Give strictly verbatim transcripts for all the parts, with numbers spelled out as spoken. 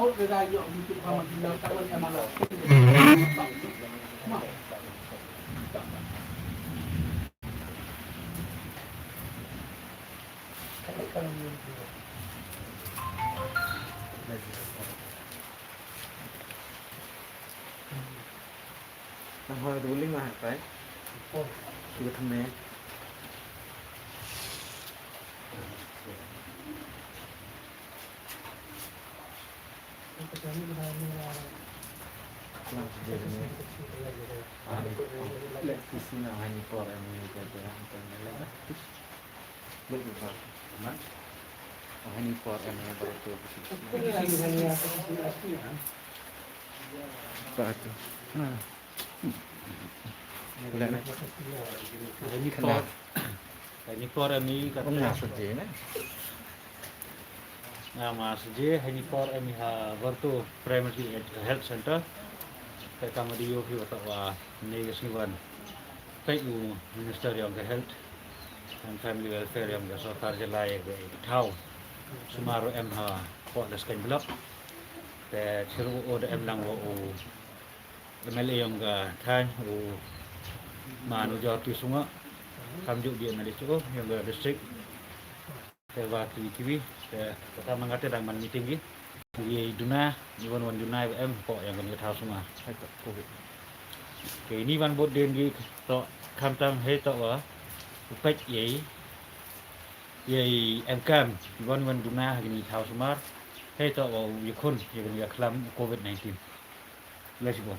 Heini por, heini por em i kata. Nga ma sje heini por em i ha Vertu Primary Health Center. Ka kam dei ïoh phi wa toh wa ne ka sngi wan. Peit u Minister yong ka Health and Family Welfare yong ka sorkar jylla ïa ka thaw sumar em ha Port Laiskeiñ Block. Te chiru u da em lang wa u M L A yong ka thaiñ u man u Jor T Sungok. Kam ju bi M L A chu yong ka district. Te wa kiwi kiwi te kata ma nga te dang man meeting ki. Ngi duna, ngi wan wan duna em ko yong ka thaw sumar. Te ni wan bot den ki to khamtam hei to wa u peit ïa ïa em kam ngi wan wan duna ha kini thaw sumar hei to wa u ïakhun ïa kini ka khlam covid nineteen. Let's go.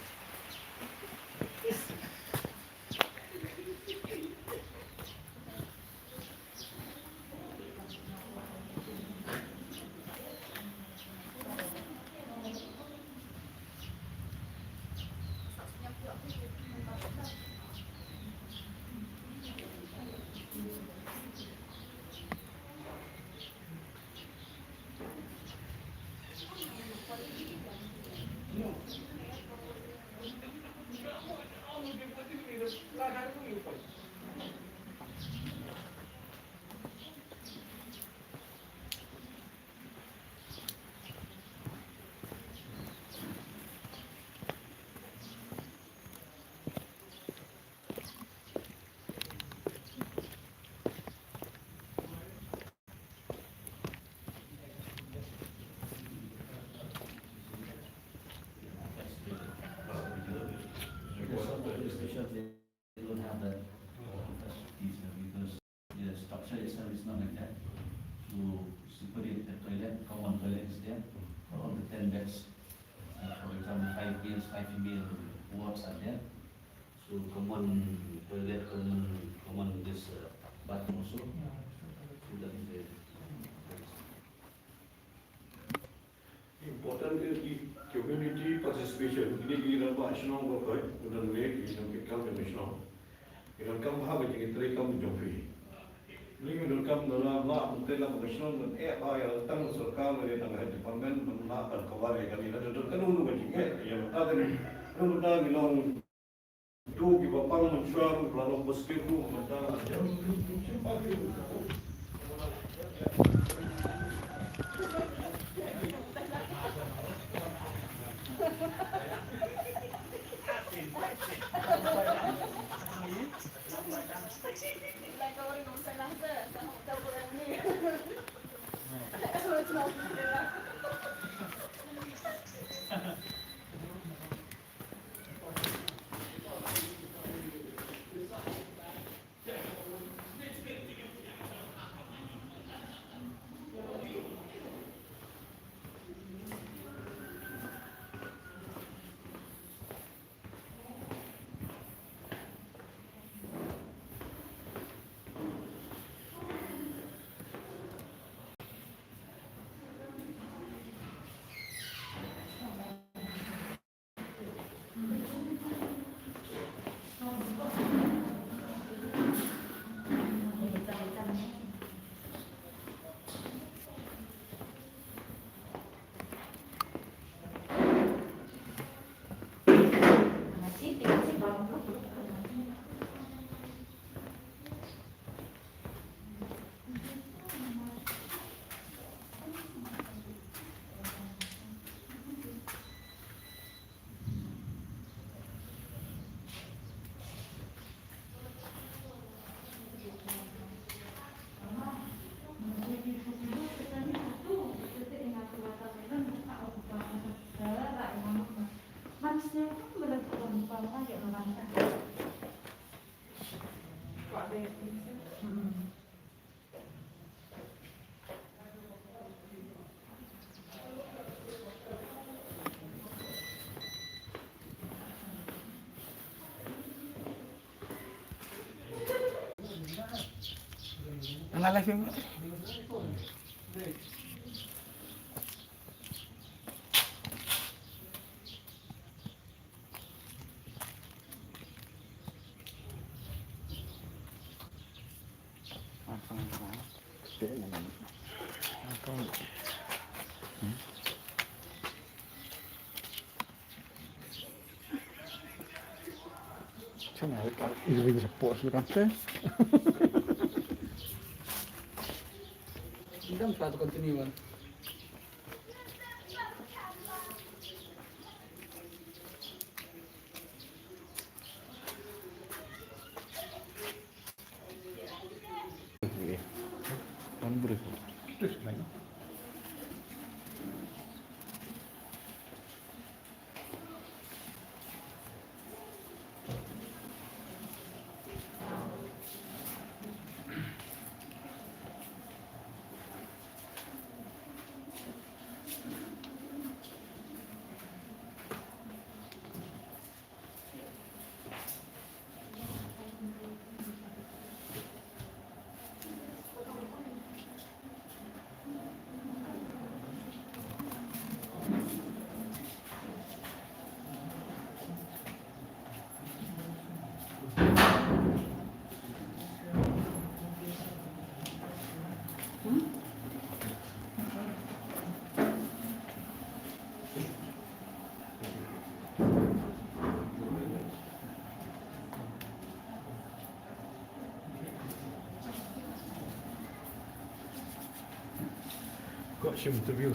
They don't have that, uh, facilities, uh, because the structure itself is not like that. So separate the toilet, common toilet is there for all the ten beds. Uh, for example, five males, five female wards are there. So common toilet, common, common this, uh, bathroom also. So that is the Important is ki community participation. Kine ki rangbah shnong ba khoi, u nang leh ki nongkit kam jong shnong. Ki nang kam ha ka jingtrei kam jong phi. Kine ki nang kam na la la mutela ba shnong ban eh ba ïa tang sorkar lane tang health department ban la ban cover ïa kane. Lada don kano kano ka jingeh ïa ta kane. Nang ta ki long Ala live em. Don't try to continue on.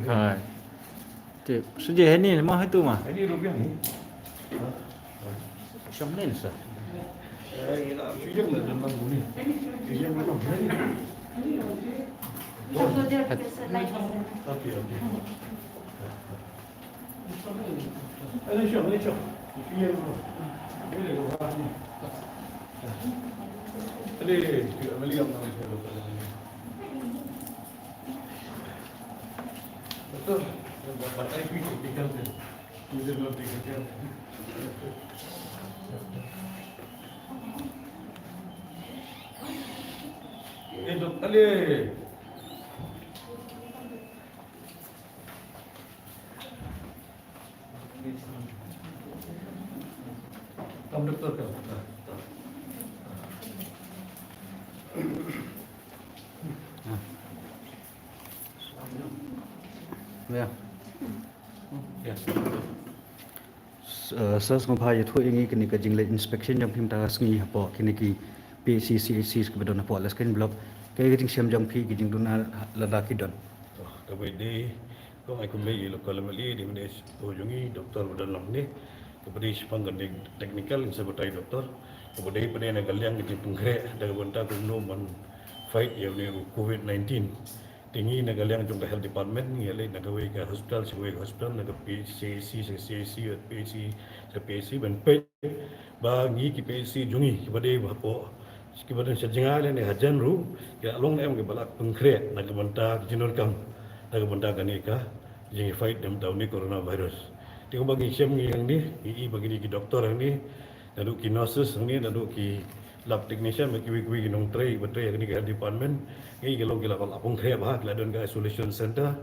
Hai. Te, suje hani ma haitu ma. Sham nen sa. Sir, sngewbha ïathuh ïa ngi kane ka jingleit inspection jong phi mynta ka sngi hapoh kine ki P H C, C H C kiba don hapoh Laskeiñ Block. Kaei ka jingshem jong phi, ka jingduna lada ki don? Kaba ïadei, kumba nga ïathuh ïa i local M L A, dei mynta u jong ngi, Doctor ba don lang hangne. Kaba dei shaphang ka technical, ngin sa batai doctor. Kaba dei pat na ka liang ka jingpynkhreh da ka bynta kumno ban fight ïa une u covid nineteen. Te ngi na ka liang jong ka health department ngi leit na kawei ka hospital sha kawei ka hospital, na ka P H C, C H C, C H C, P H C, sha P H C ban peit ba ngi ki P H C jong ngi kiba dei hapoh, kiba don sha jngai lane hajan ruh, ki la long ne em kiba la pynkhreh na ka bynta ka jingdonkam na ka bynta kane ka jingfight da une u coronavirus. Te kumba ngi shem ngi hangne, ngi i ba kine ki doctor hangne, naduh ki nurses hangne, naduh ki lab technician, bad kiwei kiwei ki nongtrei ba trei ha kane ka health department. Ngi, ki long ki la, la pynkhreh bha, ki la don ka isolation center.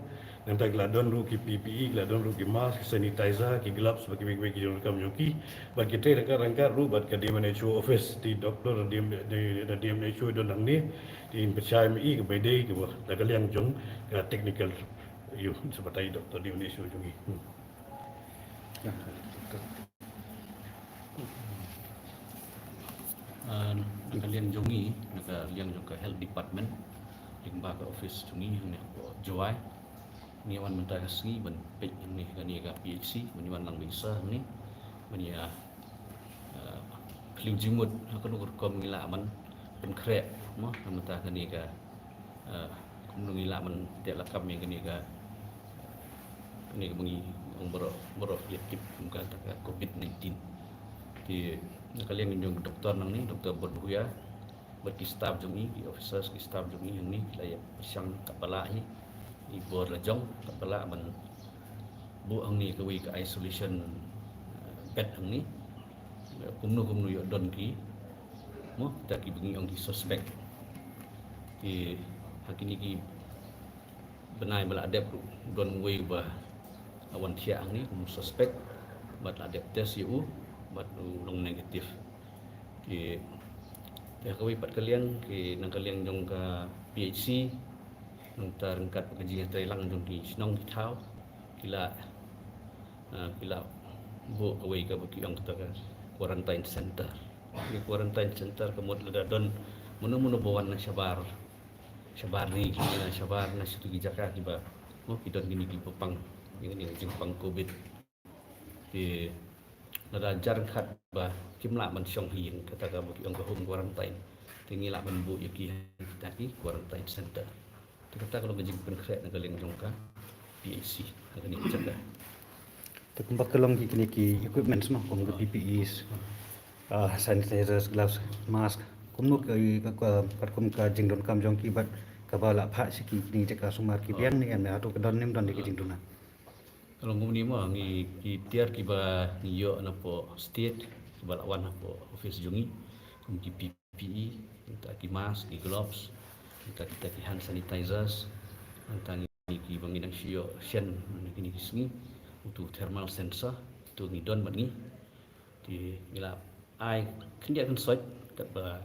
Nangta ki la don ruh ki P P E, ki la don ruh ki mask, sanitizer, ki gloves, bad kiwei kiwei ki jingdonkam jong ki. Bad ki trei ryngkat ryngkat ruh bad ka D M H O office, te doctor D M, D M H O don hangne, te ngin pynshai ma i kaba ïadei kaba na ka liang jong ka technical. Ïa, sa batai doctor D M H O jong ngi. Hmm. Ah, na ka liang jong ngi, na ka liang jong ka health department, lyngba ka office jong ngi hangne hapoh Jowai. Ngi wan mynta ka sngi ban peit hangne ha kane ka P H C, ban ïa wan lang ba isa hangne ban ïa, ah, phylliew jingmut ha kano ka rukom ngi lah ban pynkhreh mo ha mynta kane ka, ah, kumno ngi lah ban teh lakam ïa kane ka, kane kaba ngi, baroh baroh ïa tip kum kata ka covid nineteen. Te na ka liang jong doktor nangne, Doktor Borbuya, bad ki staff jong i, ki officers, ki staff jong i hangne ki la ïa pyrshang katba lah hi, i bor la jong katba lah ban buh hangne kawei ka isolation, eh, bed hangne. Kumno kumno ïoh don ki, mo, kita kiba ngi ong ki suspect. Te ha kine ki bnai ba la dep ruh don uwei uba la wan thiah hangne kum u suspect, bad la dep test ïa u bad u long negative. Te, te ha kawei pat ka liang, ki na ka liang jong ka P H C, nangta ryngkat ka jingïatreilang jong ki shnong ki thaw, ki la, ah, ki la buh kawei kaba ki ong kata ka quarantine center. Ki quarantine center ka mut lada don mano mano ba wan na shabar, shabar ri, na shabar, na shatu ki jaka kiba, mo, ki don kine kiba pang, ïa kine ki jingpang covid. Te lada jar khat ba kim lah ban shong ha ïing, kata kaba ki ong ka home quarantine, te ngi lah ban buh ïa ki ha kita ki quarantine center. Te kata ka long ka jingpynkhreh na ka liang jong ka P H C ha kane ka jaka. Te kumba ka long ki kine ki equipments, mo, kum ka P P Es, ah, sanitizers, gloves, mask, kumno ka, ka, ka, katkum ka jingdonkam jong ki bad kaba la phah sha ki kine ki jaka sumar, ki biang ne em, hato ka don ne em don ki jingduna? Ka long kumne, mo, ngi, ki tiar kiba ngi ïoh napoh state, kiba la wan hapoh office jong ngi, kum ki P P E, nangta ki mask, ki gloves, nangta kita ki hand sanitizers, nangta ngi, kiba ngi dang shu ïoh shen ha kine ki sngi, utu thermal sensor, utu ngi don bad ngi. Te ngi la ai khyndiat khynsoit katba,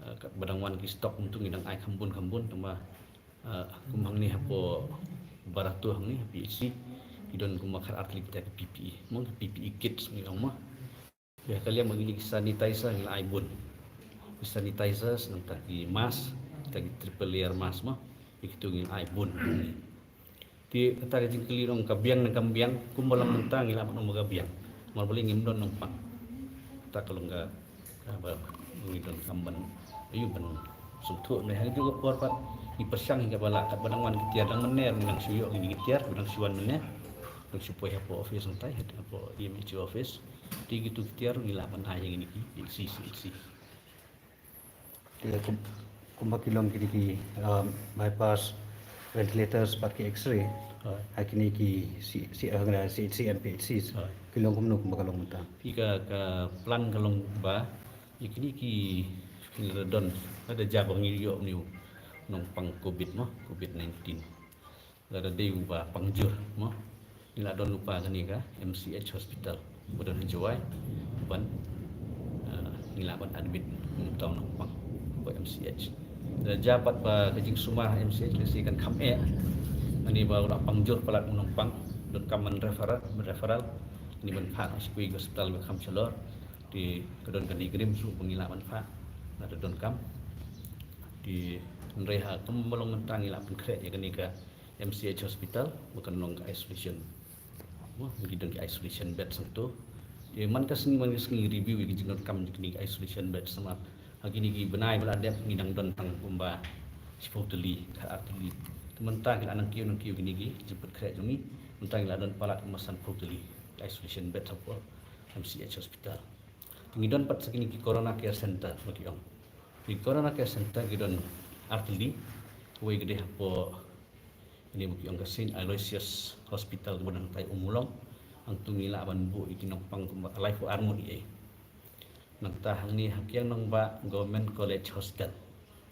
eh, katba dang wan ki stock, utu ngi dang ai kham bun kham bun, tangba, eh, kum hangne hapoh Barato hangne ha P H C ki don kumba khatar artylli kita ki P P E, mo, ki P P E kits ngi ong, mo. Te ha ka liang ba ngi, ki sanitizer ngi la ai bun. Ki sanitizers, nangta ki mask, kita ki triple layer mask, mo, ïa kitu ngi la ai bun. Te kata ka jingkylli long ka biang ne kam biang, kumba long mynta ngi lah ban ong ba ka biang. Namar balei, ngim don nongpang. Kata ka long ka, kaba ngi donkam ban, ïa, ban sngewthuh ne ha kito ki por pat ngi pyrshang hi kaba lah, katba dang wan ki tiar dang mynne, ngi dang shu ïoh kine ki tiar, ngi dang shu wan mynne, dang shu poi hapoh office nangtai, hapoh E M H O office. Te kito ki tiar ngi lah ban ai ïa kine ki P H C, C H C. Te kum, kumba ki long kine ki, um, BiPAP, ventilators bad ki X-ray. Hooid. Ha kine ki C, C, uh, C H C and P H Cs. Hooid. Ki long kumno kumba ka long mynta? Te ka, ka plan ka long ba ïa kine ki, kine la don, lada jia ba ngi ïoh une u nongpang covid, mo, covid nineteen. Lada dei uba pang jur, mo, ngi la don lypa kane ka M C H hospital ba don ha Jowai, ban, eh, ngi lah ban admit kum uta u nongpang hapoh M C H. Lada jia pat ba ka jingsumar ha M C H, lehse kan kham eh, lane ba u la pang jur palat u nongpang, donkam ban referral, ban referral, lane ban phah noh sha kawei ka hospital ba kham shalor. Te ka don ka NEIGRIHMS ruh ba ngi lah ban phah lada donkam. Te hynrei ha kumba long mynta ngi lah pynkhreh ïa kane ka M C H hospital ba kan long ka isolation. Mo, ngi don ki isolation bed sngewthuh. Te man ka sngi man ka sngi review ïa ki jingdonkam jong kine ki isolation bed, namar ha kine ki bnai ba la dep ngi dang don tang kumba shiphew tylli, khatar tylli. Te mynta ngi la nang kiew nang kiew kine ki jingpynkhreh jong ngi, mynta ngi la don palat kumba sanphew tylli isolation bed hapoh M C H hospital. Te ngi don pat sa kine ki Corona Care Center ba ki ong. Ki Corona Care Center ki don artylli, kawei ka dei hapoh kane ba ki ong ka Saint Aloysius Hospital kaba don hangtai Ummulong. Hangtu ngi lah ban buh ïa ki nongpang kumba laiphew ar ngut ïa. Nangta hangne ha Kiang Nangbah Government College Hostel,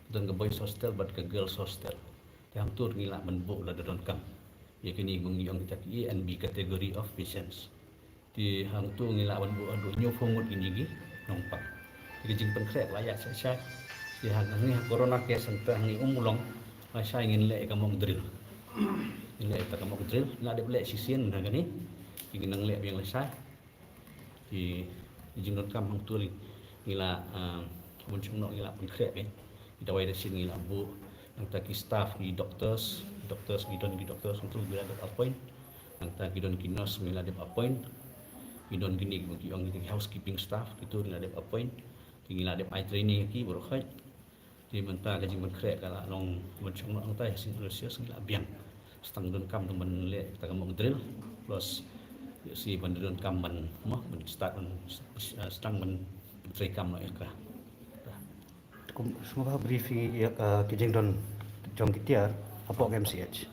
don ka boys hostel bad ka girls hostel. Te hangtu ngi lah ban buh lada donkam ïa kine ba ngi ong kita ki A and B category of patients. Te hangtu ngi lah ban buh haduh hynñiewphew ngut kine ki nongpang. Te ka jingpynkhreh ka la ïaid shai shai. Te hangne ha Corona Care Center hangne Ummulong, lashai ngin leh ïa ka mock drill. Ngin leh ïa ka mock drill, ngi la dep leh shisien mynta kane. Te ngin nang leh biang lashai. Te ka jingdonkam hangtu ngi la, ah, bun shong noh ngi la pynkhreh, eh. Ki dawai dashin ngi la buh, nangta ki staff, ki doctors, doctors, ki don ki doctors hangtu ngi la dep appoint. Nangta ki don ki nurse ngi la dep appoint. Ki don kine ba ki ong ki housekeeping staff, kitu ngi la dep appoint. Te ngi la dep ai training ïa ki baroh khoit. Te mynta ka jingpynkhreh ka la long bun shong noh, nangta ha Saint Aloysius ngi la biang. Sa tang donkam tang ban leh kata ka mock drill, plus Ïoh sngi ban don kam ban, mo, ban start ban, eh, sdang ban trei kam noh ïa ka. Kum sngewbha brief ïa ka, ki jingdon jong ki tiar hapoh ka M C H.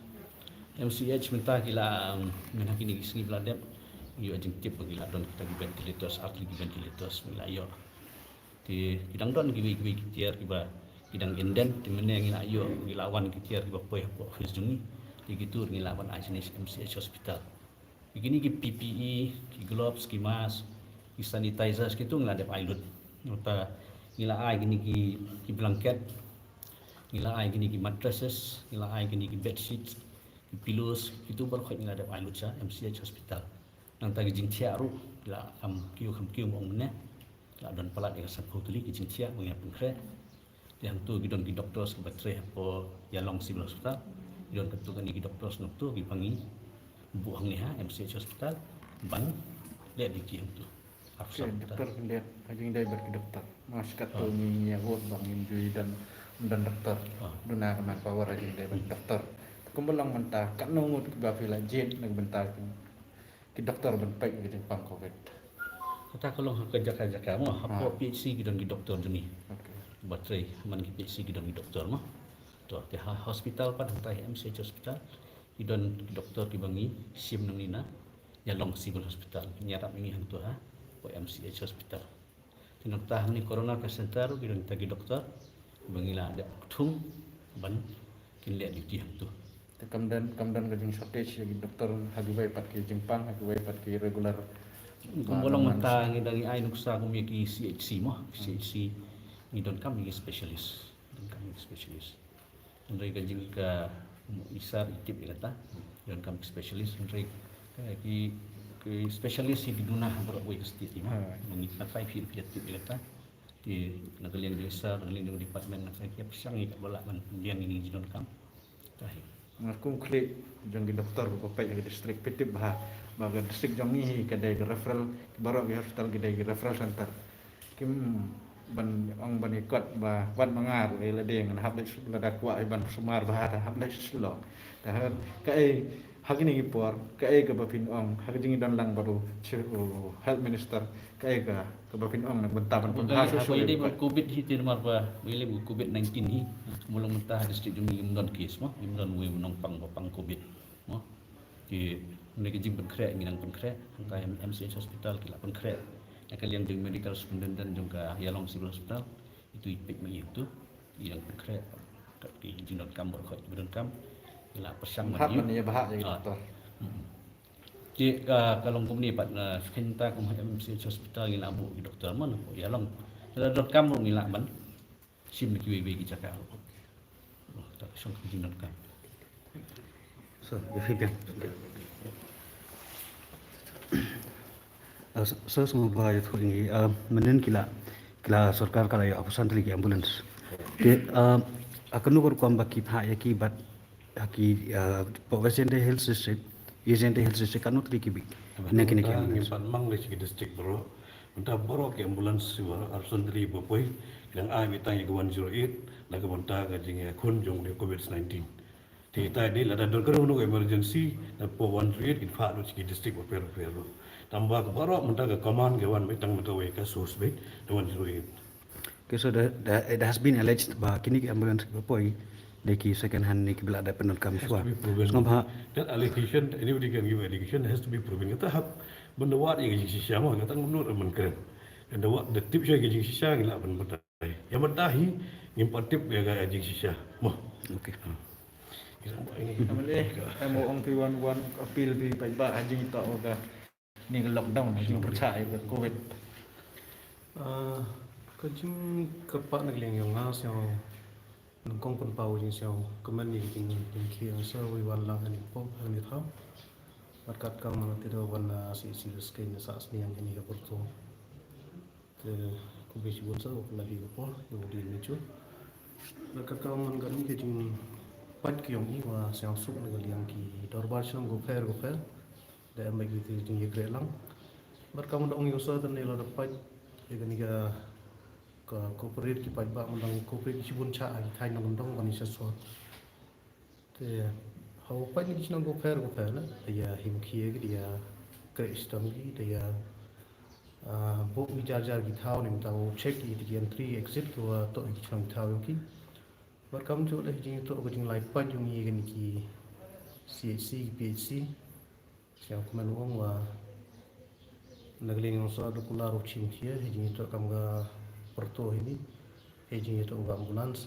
M C H mynta ki la, um, mynta kine ki sngi ba la dep, ïoh jingtip ba ki la don kita ki ventilators, ar tylli ki ventilators ba ki la ïoh. Te ki dang don kiwei kiwei ki tiar kiba ki dang indent, te mynne ngi la ïoh, ngi la wan ki tiar kiba poi hapoh office jong ngi. Te kito ngi la wan ai shane sha M C H hospital. Kine ki P P E, ki gloves, ki mask, ki sanitizers, kito ngi la dep ai lut. Nangta ngi la ai kine ki, ki blanket, ngi la ai kine ki mattresses, ngi la ai kine ki bedsheets, ki pillows, kito baroh ngi la dep ai lut sha M C H hospital. Nangta ki jingthiah ruh, ki la kham kiew kham kiew mo mynne. Ki la don palat ïa ka sanphew tylli ki jingthiah ba ngi hap pynkhreh. Te hangto ki don ki doctors kiba trei hapoh Ïalong Civil Hospital. Ki don katto katne ki doctors na kato kiba ngi buh hangne ha M C H hospital ban leh duty hangto. Arphew saw doctor. Doctor kin leh, ha jingdei bad ki doctor. Mas katto ngi ïa vote ba ngim ju don, don doctor. Duna ka manpower ha jingdei bad doctor. Kumba long mynta, katno ngut kiba phi la jied na ka bynta ki, ki doctor ban peit ïa ka jingpang covid. Kata ka long ha ka jaka jaka mo, hapoh P H C ki don ki doctor jong ngi. Okay. Ba trei man ki P H C ki don ki doctor mo. To, te ha hospital pat hangta ha M C H hospital ki don ki doctor kiba ngi shim nangne na Ïalong Civil Hospital. Ngi ïarap ïa ngi hangto ha, hapoh M C H hospital. Te nangta hangne Corona Care Center ki don kita ki doctor ba ngi la dep kthung ban kin leh duty hangto. Te kam don, kam don ka jing shortage ïa ki doctor ha kiwei pat ki jingpang, ha kiwei pat ki regular. Kumba long mynta ngi dang ai nuksa kum ïa ki C H C mo, C H C ngi donkam ïa ki specialist, donkam ïa ki specialist. Hynrei ka jing ka, i sar i tip ïa kata, donkam specialist, hynrei ka ki, ki specialist hi ki duna ha baroh kawei ka state hi mo. Ngi na kai phi phi tip ïa kata. Te na ka liang jong i sar, na ka liang jong department, na ka ki pyrshang ïa ka ba lah ban pynbiang ïa ki jingdonkam. Tahi. Nga kum khlieh jong ki doctor ba peit ha ka district, phi tip bha ba ka district jong ngi hi ka dei ka referral, baroh ki hospital ki dei ki referral center. Kim ban ong ban ïakot ba wat ma nga ruh ïa lade ngan hap leit, lada kwah ban sumar bha te hap leit sha Shillong. Te ha kaei ha kine ki por, kaei kaba phin ong ha ka jingdon lang bad u Chief, u Health Minister, kaei ka, kaba phin ong na ka bynta ban pynbha shuh shuh ïa ka COVID hi, te namar ba ïa lei ba covid nineteen hi, kumba long mynta ha district jong ngi ngim don case mo, ngim don uwei u nongpang ba pang covid mo. Te hynrei ka jingpynkhreh ngi nang pynkhreh, hangta ha M C H hospital ki la pynkhreh. Ha ka liang jong medical superintendent jong ka Ïalong Civil Hospital, itu i peit ma i itu, i nang pynkhreh. Ki jingdonkam baroh ki ba donkam, ki la pyrshang ban ïa bha ïa ki doctor. Te ka, ka long kumne pat, na skhinta kum ha M C H hospital ngi la buh ki doctor mo, Ïalong. Lada donkam ruh ngi lah ban shim na kiwei kiwei ki jaka ruh. Oh, ta ka shong ka jingdonkam. So, ïa phi biang. Ah, so, so, sngewbha ïathuh ïa ngi, ah, mynnin ki la, ki la sorkar ka la ïoh arphew san tylli ki ambulance. Te, ah, ah, kano ka rukom ba ki phah ïa ki bad ha ki, ah, hapoh West Jaintia Hills District, East Jaintia Hills District, katno tylli ki bik? Nang kine ki ambulance. Ngi pat mang lei sha ki district baroh. Mynta baroh ki ambulance kiba arphew san tylli ba poi, ki dang ai beit tang ïa ka one zero eight na ka bynta ka jingïakhun jong u covid nineteen. Te ita dei lada don kano kano ka emergency, na hapoh one zero eight kin phah lut sha ki district bapher bapher ruh. Tangba ka baroh mynta ka command ka wan beit tang na kawei ka source beit, na one zero eight. Okay, so the, the, it has been alleged ba kine ki ambulance kiba poi dei ki second hand ne kiba la dep pyndonkam shuwa. Has to be proven. Sngewbha. That allegation, anybody can give allegation, has to be proven. Kata hap ban da wad ïa ka jingshisha mo, kata ngam nud ban kren. Ban da wad, da tip shuwa ïa ka jingshisha ngi lah ban batai. Ïa mynta hi ngim pat tip ïa ka jingshisha mo. Okay. Namar lei, em ong phi wan, wan appeal phi paidbah ha jingïatoh ka, kane ka lockdown, jingpyrshah ïa ka covid. Ah, ka jingkyrpad na ka liang jong nga sngewbha nyngkong pynpaw jingsngewkmen ïa ka jingkhie sngewbha wan lang hangne pop hangne thaw. Bad katkam te da wan na C H C Baskeiñ na sah sniang hangne ha Pyrthei. Te khublei shibun sa u pynlait ïa ka por ïa u dien mynjur. Bad katkam man kane ka jingpait ka jong i wa sngewsuk na ka liang ki dorbar shnong bapher bapher. Da em bad ki jingïakren lang. Bad kumba da ong ïa u sir te ne lada pait ïa kane ka, ka corporate ki paidbah, mynta corporate ki shibun shah ha ki thaiñ nongkyndong ban ïa sngewsuk. Te ha u pait na ki shnong bapher bapher na, da ïa him khie ki da ïa kreh shitom ki da ïa, ah, book ki jar jar ki thaw ne mynta u check ïa ki entry exit ki wa toh ki shnong thaw ïong ki. Bad kam ju leh jingtoh ka jinglai pat ïong ïa kane ki C H C ki P H C. Sngewkmen ong wa na ka liang ïong sor da kular u chim khia ha jingtoh kam ka pyrto hi ni ha jingtoh ka ambulance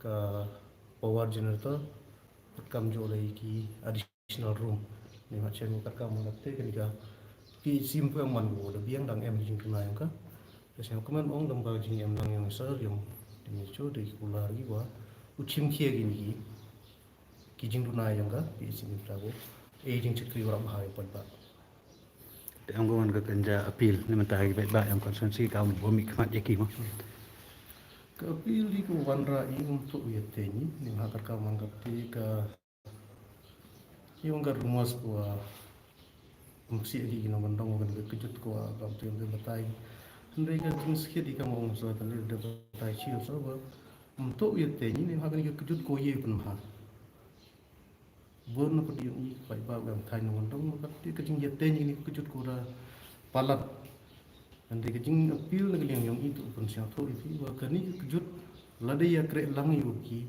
ka power generator kam ju leh ki additional room. Ni ma chen ka kam na te kane ka P H C ym pu man ko da biang dang em jingkyrna ïong ka. Sngewkmen ong dang ba jingem lang ïong sor ïong ni chu da kular ki wa u chim khia kine ki ki jingduna ïong ka P H C ni ta ko. E jingchakri wa bha ïong pat ba. Te ong ko man ka kynja appeal ne mynta ki ba ïong constituency ka um bo mi khmat ïa ki mo. Ka appeal di ko wanrah i um tu ïa te ni ni ha ka man ka te ka ïong ka rumas ko um si agi ina mandong kan ka kejut ko ba tu ïong ka batai. Hynrei ka jingskit i ka mo um so kan da batai chi so ba um tu ïa te ni ni ha ka kejut ko ye pynha. Bun na pudi ïong i paidbah ba thaiñ na mandong ka ti ka jingïateiñ ïa kane ka kejut ko da palat. Hynrei ka jingappeal na ka liang ïong i tu u pynsngewthuh ïa phi ba kane ka kejut lada ïa kreh lang ïa ki,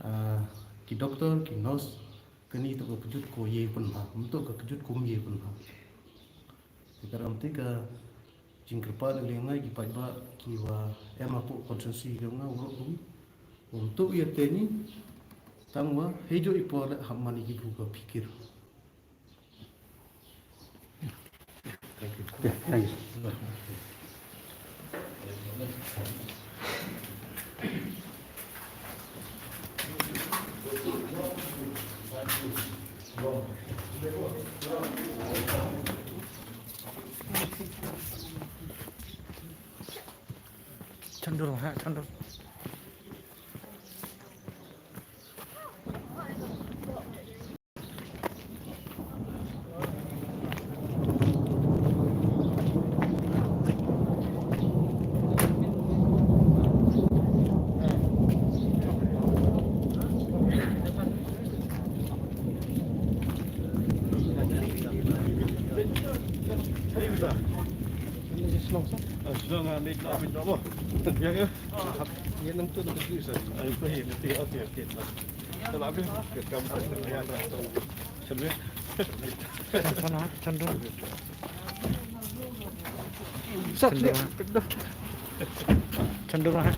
ah, ki doktor, ki nurse, kane tu ka kejut ko ïa pynha, mynta ka kejut ko ym ïa pynha. Te ka ram te ka jingkyrpad na liang ngai ki paidbah ki wa em hapoh constituency ka nga u rok kum. Um tu ïa te ni tang wa hei jo i por le hap mani ki bru ka phikir. Thank you. Yeah, thank you. Chandur ha, chandur. Chandur ha.